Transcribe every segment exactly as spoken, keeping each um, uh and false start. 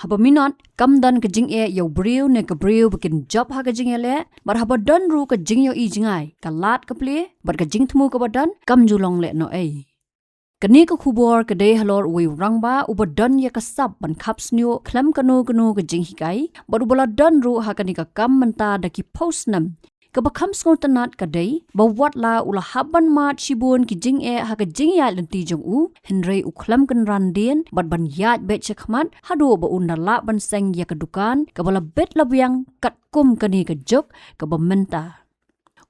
Ba minot kam don ka jingeh ïa u briew ne ka briew ba kin jop ha ka jingeh leh, bad haba don ruh ka jingïohi jngai, ka lad ka plie, bad ka jingthmu kaba don, kam ju long leh noh ei. Kane ka khubor ka dei halor uwei u rangbah uba don ïa ka sap ban khap shñiuh khlem kano kano ka jinghikai, bad uba la don ruh ha kane ka kam mynta da ki phew snem. Kaba kham sngewtynnat ka dei ba wat la u la hap ban mad shibun ki jingeh ha ka jingïaid lynti jong u, hynrei u khlem kynran dien bad ban ïaid beit shakhmat haduh ba un da lah ban seng ïa ka dukan kaba la bit la biang katkum kane ka juk kaba mynta.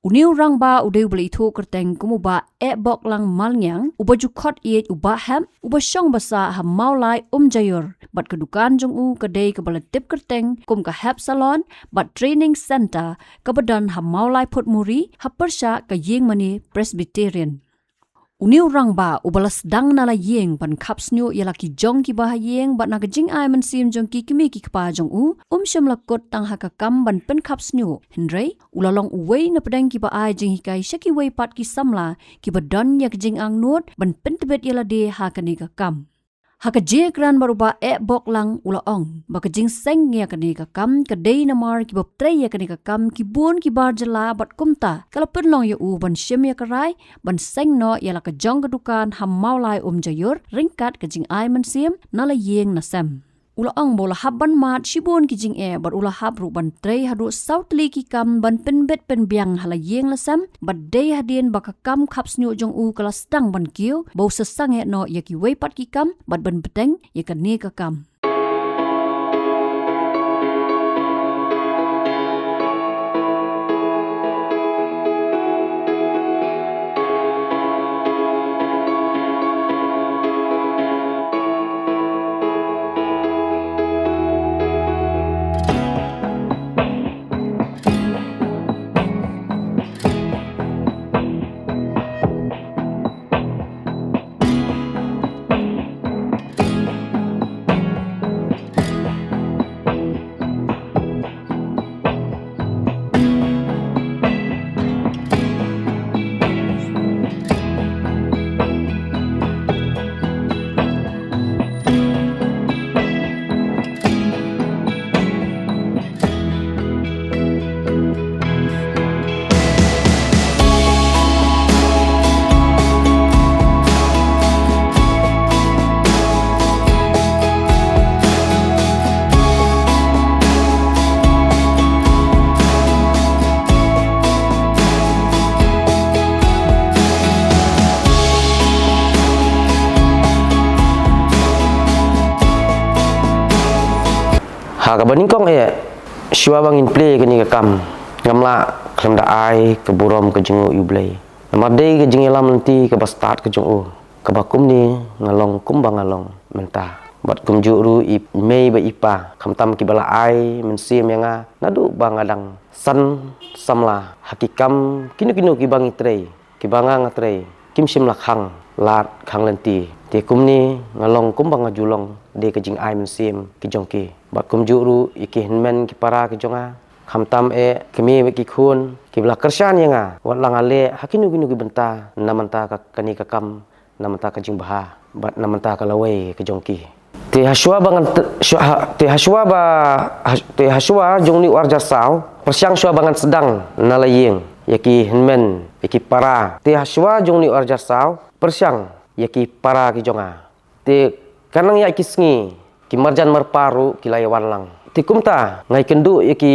Une u rangbah u dei uba la ithuh kyrteng kum u Bah Ehboklang Malngiang, uba ju khot ïeit u Bah Hep, uba shong basa ha Mawlai Umjaiur, bad ka dukan jong u ka dei kaba la tip kyrteng kum ka Hep Salon bad Training Centre, kaba don ha Mawlai Phutmuri, ha pyrshah ka ïingmane Presbyterian. Une u rangbah uba la sdang na la ïing ban khap shñiuh ïa la ki jong kiba ha ïing bad na ka jingai mynsiem jong ki kmie ki kpa jong u, um shym la kut tang ha ka kam ban pynkhap shñiuh, hynrei u la long uwei na pdeng kiba ai jinghikai sha kiwei pat ki samla kiba don ïa ka jingangnud ban pyntbit ïa lade ha kane ka kam. Ha ka jingïakren bad u Bah Ehboklang u la ong ba ka jingseng ïa kane ka kam ka dei namar kiba trei ïa kane ka kam ki bun ki bar jylla, bad kumta ka la pynlong ïa u ban shim ïa ka rai ban seng noh ïa la ka jong ka dukan ha Mawlai Umjaiur ryngkat ka jingai mynsiem na la ïing na sem. U la ong ba u la hap ban mad shibun ki jingeh bad u la hap ruh ban trei haduh saw tylli ki kam ban pynbit pynbiang ha la ïing la sem, bad dei hadien ba ka kam khap shñiuh jong u ka la sdang ban kiew, ba u sa sangeh noh ïa kiwei pat ki kam bad ban bteng ïa kane ka kam. Ha kaba nyngkong eh, shuwa ba ngin plie kane ka kam, ngam lah khlem da ai ka burom ka jong u ïa u Blei. Namar dei ka jingïalam lynti kaba stad ka jong u, kaba kumne nga long kumba nga long mynta. Bad kumjuh ruh i mei bad i pa, khamtam kiba la ai mynsiem ïa nga naduh ba nga dang san samla ha ki kam kino kino kiba ngi trei, kiba nga nga trei, kim shym la khang lad khang lynti. Te kumne nga long kumba nga ju long da ka jingai mynsiem ki jong ki. Bad kumjuh ruh ïa ki hynmen ki para ki jong nga, khamtam eh kmie bad ki khun kiba la kyrshan ïa nga, wat la nga leh ha kino kino ki bynta na bynta ka, kane ka kam, na bynta ka jingbha bad na bynta ka lawei ka jong ki. Te ha shuwa ba ngan t-, shuwa, ha, te ha shuwa ba, ha, te ha shuwa jong une u ar hajar saw, pyrshang shuwa ba ngan sdang na la ïing ïa ki hynmen, ïa ki para. Te ha shuwa jong une u ar hajar saw, pyrshang ïa ki para ki jong nga. Te ka nang ïaid ki sngi, ki marjan marpa ruh ki la ïa wan lang. Te kumta nga ïakynduh ïa ki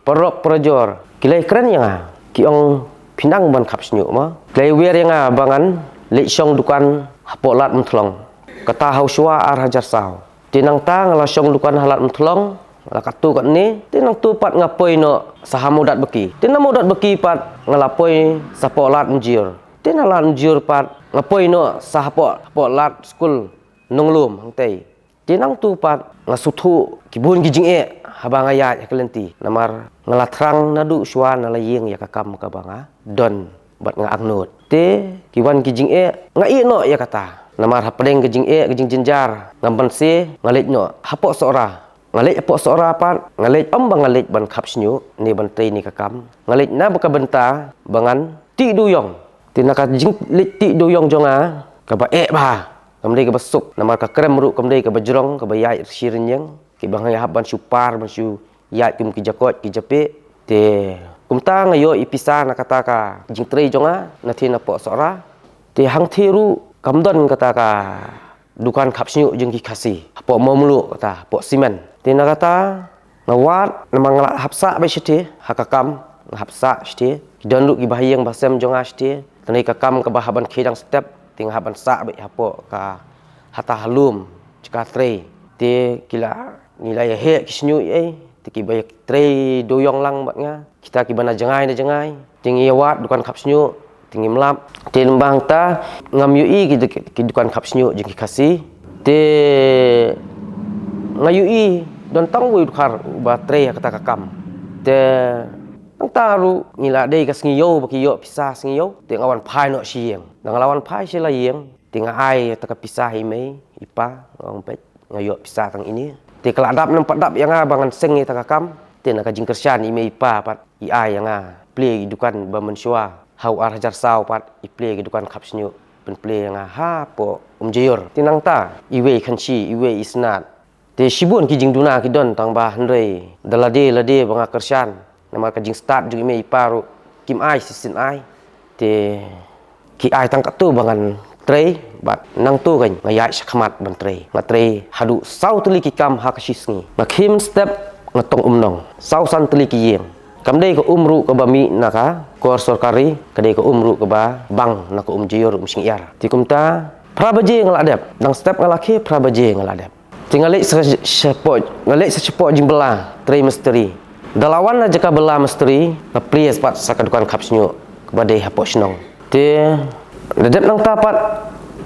paralok parajor, ki la ïakren ïa nga, ki ong phi nang ban khap shñiuh mo. Ki la ïawer ïa nga ba ngan leit shong dukan hapoh Lad Umthlong. Kata ha u shuwa ar hajar saw. Te nangta nga la shong dukan ha Lad Umthlong, la katto katne, te nangta pat nga poi noh sa ha Mawdat Baki. Te na Mawdat Baki pat nga la poi sa hapoh Lad Umjir. Te na Lad Umjir pat nga poi noh sa hapoh, hapoh Lad Skul Nonglum hangtei. Te nangta pat nga sngewthuh ki bun ki jingeh haba nga ïaid ha ka lynti. Namar nga la thrang naduh shuwa na la ïing ïa ka kam kaba nga don bad nga angnud. Te ki wan ki jingeh, nga ïeh noh ïa kata. Namar hapdeng ka jingeh, ka jingjynjar, ngam banse, nga leit noh hapoh Sohra. Nga leit hapoh Sohra pat, nga leit ym ba nga leit ban khap shñiuh ne ban trei ne ka kam. Nga leit na ba ka bynta ba ngan tih dewïong. Te na ka jingleit tih dewïong jong nga, kaba eh bha, kam dei kaba suk, namar ka krem ruh kam dei kaba jrong, kaba ïaid rshi rynïeng, kiba nga ïa hap ban shu par, ban shu ïaid kum ki jakoit, ki japieh. Te kumta nga ïoh i pisa na kata ka jingtrei jong nga, na thie na poh Sohra. Te hangthie ruh kam don kata ka dukan khap shñiuh jong ki Khasi hapoh Mawmluh, kata hapoh Simen. Te na kata nga wad, namar nga la hap sah beit shathie ha ka kam, nga hap sah shathie. Ki don ruh kiba ha ïing ba sem jong nga shathie. Te na ka kam kaba hap ban khie dang step, te nga hap ban sah beit hapoh ka, hata ha lum jaka trei. Te ki la, ngi la ïa heh ki shñiuh ei, te kiba ïa trei dewïong lang bad nga, kita kiba na jngai na jngai. Te ngi ïa wad dukan khap shñiuh, te ngim lap. Te lyngba hangta ngam ïohi ki, ki dukan khap shñiuh jong ki Khasi. Te nga ïohi don tang uwei u dkhar uba trei ha kata ka kam. Te hangta ruh ngi la dei ka sngi ïew ba ki ïoh pisa sngi ïew, te nga wan phai noh sha ïing. Da nga la wan phai sha la ïing, te nga ai ïa kata ka pisa ha i mei i pa, nga ong, peit, nga ïoh pisa tang ine. Te ka la dap namar pat dap ïa nga ba ngan seng ïa kata ka kam. Te na ka jingkyrshan i mei i pa pat i ai ïa nga plie i dukan ba mynshuwa. Ha u ar hajar saw pat i plie i dukan khap shñiuh, pynplie ïa nga hapoh Umjaiur. Te nangta iwei i khanshi, iwei i snat. Te shibun ki jingduna ki don tang ba hynrei da lade lade ba nga kyrshan. Namar ka jingstad jong i mei i pa ruh kim ai shisien ai. Te ki ai tang katto ba ngan trei bad nangto kein nga ïaid shakhmat ban trei. Nga trei haduh saw tylli ki kam ha ka shi sngi. Nga khim step, nga tong umnong. Saw san tylli ki ïing. Kam dei ka um ruh kaba mih na ka kor sorkari, ka dei ka um ruh kaba bang na ka Umjaiur, Umshyngiar. Te kumta phra baje nga la dep. Dang step nga la khie, phra baje nga la dep. Te nga leit sa shapoh, nga leit sa shapoh jingbylla trei mistri. Da la wan na jaka bylla mistri, nga plie pat sa ka dukan khap shñiuh kaba dei hapoh shnong. Te da dep nangta pat,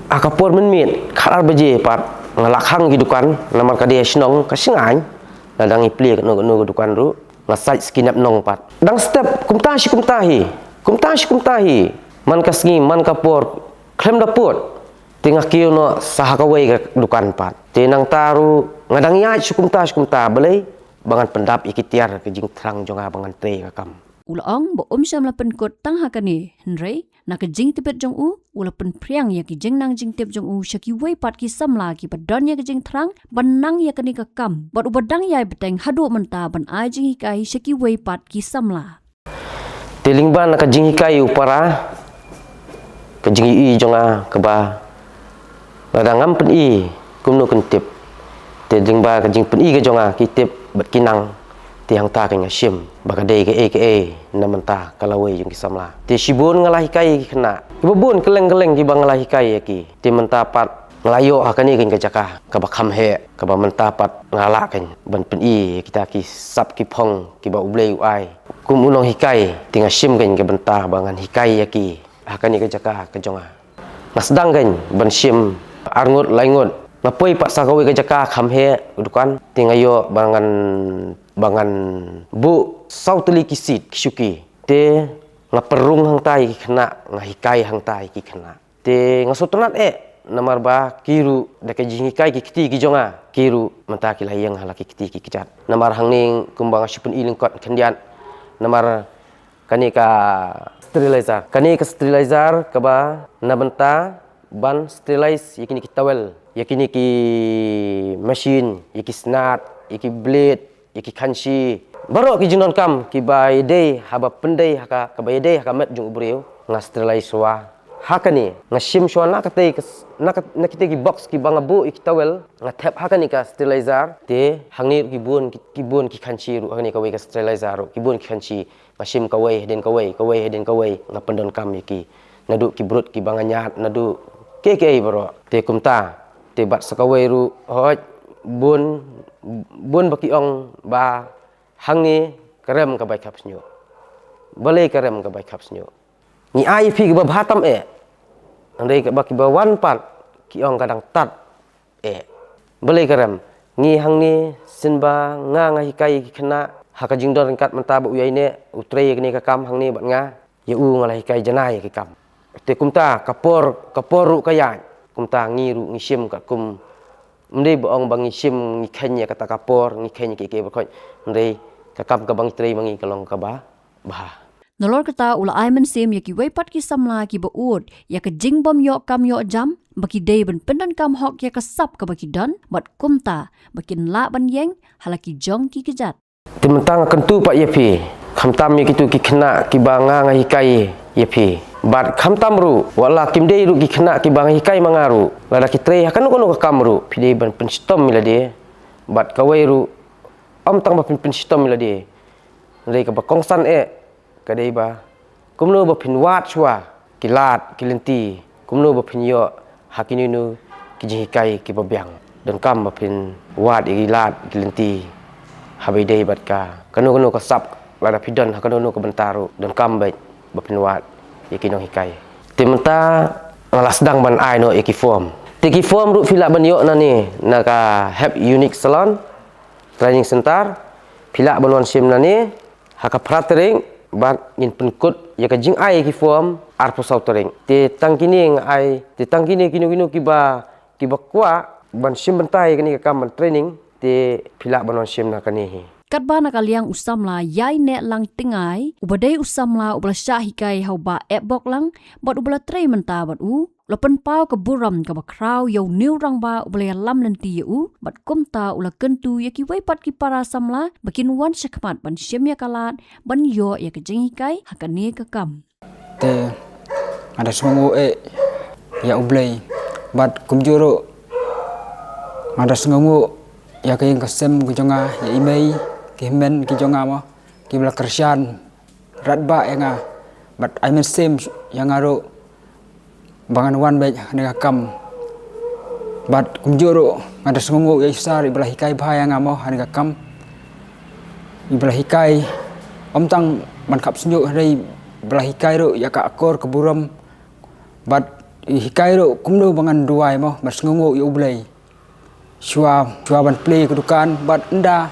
ha ka por mynmiet khatar baje pat nga la khang ki dukan, namar ka dei ha shnong ka shngaiñ. Lada ngi plie kano kano ka dukan ruh, nga sait skinep nong pat. Dang step, kumta shi kumta hi, kumta shi kumta hi. Man ka sngi man ka por khlem da pud, te nga kiew noh sa ha kawei ka dukan pat. Te nangta ruh nga dang ïaid shi kumta shi kumta, balei? Ba ngan pyndap ïa ki tiar ka jingthrang jong nga ba ngan trei ka kam. U la ong ba um shym la pynkut tang ha kane, hynrei na ka jingtbit jong u, u la pynphriang ïa ki jingnang jingtip jong u sha kiwei pat ki samla kiba don ïa ka jingthrang ban nang ïa kane ka kam, bad uba dang ïai bteng haduh mynta ban ai jinghikai sha kiwei pat ki samla. Te lyngba na ka jinghikai u para, ka jingïohi jong nga kaba lada ngam pyni kumno kan tip. Te lyngba ka jingpyni ka jong nga ki tip bad ki nang. Te hangta ka nga shim ba ka dei kaei kaei na mynta ka lawei jong ki samla. Te shibun nga la hikai ïa ki khynnah kiba bun kylleng kylleng kiba nga la hikai ïa ki. Te mynta pat nga la ïoh ha kane ka jaka kaba kham heh, kaba mynta pat nga lah kan ban pyni ïa kita ki sap ki phong kiba U Blei u ai kum u nonghikai. Te nga shim kan ka bynta ba ngan hikai ïa ki ha kane ka jaka ka jong nga. Nga sdang kan ban shim arngut laingut. Nga poi pat sa kawei ka jaka kham heh, u dukan. Te nga ïoh ba ngan, ba ngan buh saw tylli ki seat ki shuki. Te nga pynrung hangta ïa ki khynnah, nga hikai hangta ïa ki khynnah. Te nga sngewtynnat eh, namar ba ki ruh da ka jinghikai ki kti ki jong nga, ki ruh mynta ki la ïeng ha la ki kti ki kjat. Namar hangne kumba nga shu pyni lyngkot khyndiat, namar kane ka sterilizer, kane ka sterilizer kaba na bynta ban sterilize ïa kine ki towel, ïa kine ki machine, ïa ki snat, ïa ki blade, ïa ki khanshi, baroh ki jingdonkam kiba ïadei haba pyndei ha ka, kaba ïadei ha ka met jong u briew, nga sterilize shuwa. Ha kane nga shim shuwa na katei ka s-, na ka, na kitei ki box kiba nga buh ïa ki towel, nga thep ha kane ka sterilizer. Te hangne ruh ki bun ki, ki bun ki khanshi ruh, ha kane kawei ka sterilizer ruh ki bun ki khanshi. Nga shim kawei hadien kawei, kawei hadien kawei, nga pyndonkam ïa ki. Naduh ki brut kiba nga ñiad, naduh kiei kiei baroh. Te kumta, te bad sa kawei ruh, hooid, bun, bun ba ki ong ba hangne ka rem ka bai khap shñiuh. Balei ka rem ka bai khap shñiuh? Ngi ai ïa phi kaba bha tam eh. Hynrei kaba kiba wan pat ki ong ka dang tad eh. Balei ka rem? Ngi hangne, shisien ba nga, nga hikai ïa ki khynnah, ha ka jingdon ryngkat mynta ba u ïaineh, u trei ïa kane ka kam hangne bad nga, ïa u nga la hikai janai ïa ki kam. Te kumta ka por, ka por ruh ka ïaid. Kumta ngi ruh ngi shim katkum, ym dei ba ong ba ngi shim, ngi kheiñ ïa kata ka por, ngi kheiñ ïa kiei kiei baroh khoit. Hynrei ka kam kaba ngi trei ma ngi ka long kaba bha. Nalor kata u la ai mynsiem ïa kiwei pat ki samla kiba ud ïa ka jingbym ïoh kam ïoh jam ba ki dei ban pyndonkam hok ïa ka sap kaba ki don bad kumta ba kin lah ban ïeng ha la ki jong ki kjat. Te mynta nga kyntu pat ïa phi, khamtam ïa kitu ki khynnah kiba nga nga hikai ïa phi. Bad khamtam ruh, wat la kim dei ruh ki khynnah kiba nga hikai ma nga ruh, lada ki trei ha kano kano ka kam ruh, phi dei ban pynshitom ïa lade. Bad kawei ruh, ym tang ba phin pynshitom ïa lade, hynrei kaba kongsan eh ka dei ba kumno ba phin wad shuwa ki lad ki lynti, kumno ba phin ïoh ha kino kino ki jinghikai kiba biang. Donkam ba phin wad ïa ki lad ki lynti haba ïadei bad ka kano kano ka sap, lada phi don ha kano kano ka bynta ruh, donkam beit ba phin wad ïa ki nonghikai. Te mynta nga la sdang ban ai noh ïa ki form. Te ki form ruh phi lah ban ïoh nangne na ka Hep Unique Salon Training Center. Phi lah ban wan shim nangne ha ka phra tarik, bad ngin pynkut ïa ka jingai ïa ki form arphew saw tarik. Te tang kine nga ai, te tang kine kino kino kiba, kiba kwah ban shim bynta ïa kane ka kam ban training, te phi lah ban wan shim na kane hi. Katba na ka liang u samla Ïainehlang Tngai, uba dei u samla uba la shah hikai ha u Bah Epboklang bad uba la trei mynta bad u, la pynpaw ka burom kaba khraw ïa une u rangbah uba la ïalam lynti ïa u, bad kumta u la kyntu ïa kiwei pat ki para samla ba kin wan shakhmat ban shim ïa ka lad ban ïoh ïa ka jinghikai ha kane ka kam. Te nga da sngewnguh eh ïa U Blei, bad kumjuh ruh nga da sngewnguh ïa ka ïing ka sem ka jong nga, ïa i mei, ki hynmen ki jong nga mo, kiba la kyrshan radbah ïa nga bad ai mynsiem ïa nga ruh ba ngan wan beit ha kane ka kam. Bad kumjuh ruh nga da sngewnguh ïa i Sar iba la hikai bha ïa nga mo ha kane ka kam, iba la hikai ym tang ban khap shñiuh, hynrei iba la hikai ruh ïa ka akor ka burom, bad i hikai ruh kumno ba ngan duwai mo, bad sngewnguh ïa U Blei. Shuwa, shuwa ban plie ka dukan bad ynda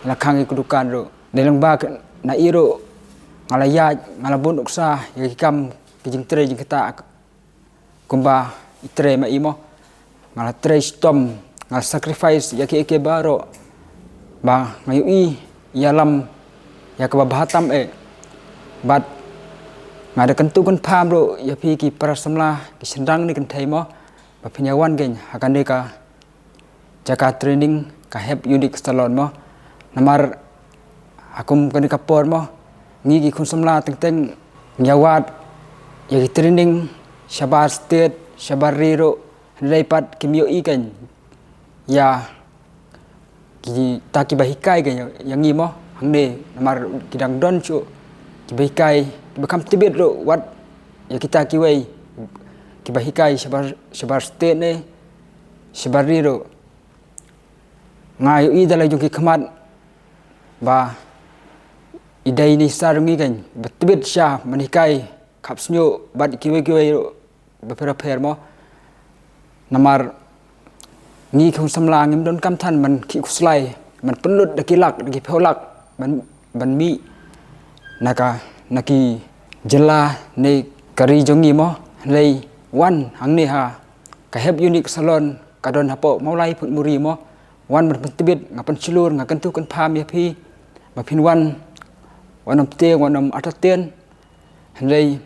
la khang ïa ka dukan ruh, dei lyngba ka, na i ruh nga la ïaid, nga la bun nuksa ïa ki kam ki jingtrei jingktah kumba i trei ma i mo. Nga la trei shitom, nga la sacrifice ïa kiei kiei baroh ba nga ïohi ïalam ïa kaba bha tam eh. Bad nga da kyntu kynpham ruh ïa phi ki para samla, ki shynrang ne kynthei mo, ba phin ïa wan keiñ ha kane ka jaka training ka Hep Unique Salon mo. Namar ha kum kane ka por mo, ngi ki khun samla teng teng ngi ïa wad ïa ki training shabar state, shabar ri ruh, hynrei pat kim ïohi keiñ ïa kita kiba hikai keiñ ïa ngi mo hangne, namar ki dang don shuh kiba hikai, kiba kham tbit ruh wat ïa kita kiwei kiba hikai shabar, shabar state ne shabar ri ruh. Nga ïohi da la jong ki khmat ba i dei ne i Sar jong ngi keiñ ba tbit sha ban hikai khap shñiuh bad kiwei kiwei ruh bapher bapher mo. Namar ngi ki khun samla ngim donkam than ban khih khuslai, ban pynlut da ki lak, da ki phew lak ban, ban mih na ka, na ki jylla ne ka ri jong ngi mo. Hynrei wan hangne ha ka Hep Unique Salon ka don hapoh Mawlai Phuntmuri mo. Wan ban pyntbit, nga pynshlur, nga kyntu kynpham ïa phi ba phin wan, wan ym pteng, wan ym entertain. Hynrei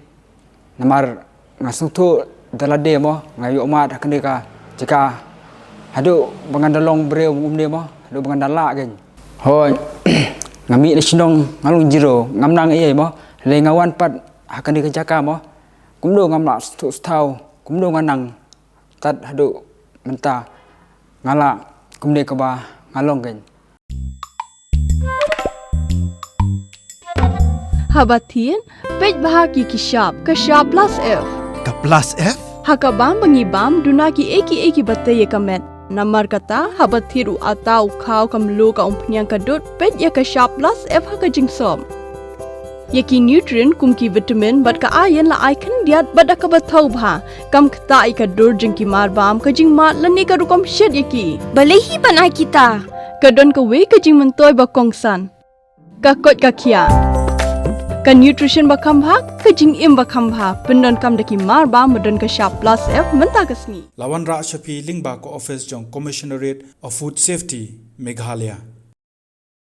namar nga sngewthuh da lade mo, nga ïoh mad ha kane ka jaka haduh ba ngan da long briew kumne mo, haduh ba ngan da lah keiñ. Hooid, nga mih na shnong, nga long zero, ngam nang ei ei mo. Hynrei nga wan pat ha kane ka jaka mo, kumno ngam lah sngewthuh sngewthaw, kumno nga nang tad haduh mynta, nga lah kumne kaba nga long keiñ. Haba thied, peit bha ki ki shap, ka shap plus F. Ka plus F? Ha ka bam ba ngi bam, duna kiei kiei kiba tei ïa ka met. Namar kata, haba thied u atta, u khaw, ka mluh, ka umphniang, ka dud, peit ïa ka shap plus F ha ka jingsop. Ïa ki nutrient kum ki vitamin bad ka iron la ai khyndiat bad da kaba thaw bha. Kam ktah ïa ka dur jong ki mar bam, ka jingmad lane ka rukom shet ïa ki. Balei hi ban ai kita? Ka don kawei ka jingmyntoi ba kongsan. Ka koit ka khiah. Ka nutrition ba kham bha, ka jingim ba kham bha. Pyndonkam da ki mar bam ba don ka shap plus F mynta ka sngi. La wanrah sha phi lyngba ka office jong Commissionerate of Food Safety, Meghalaya.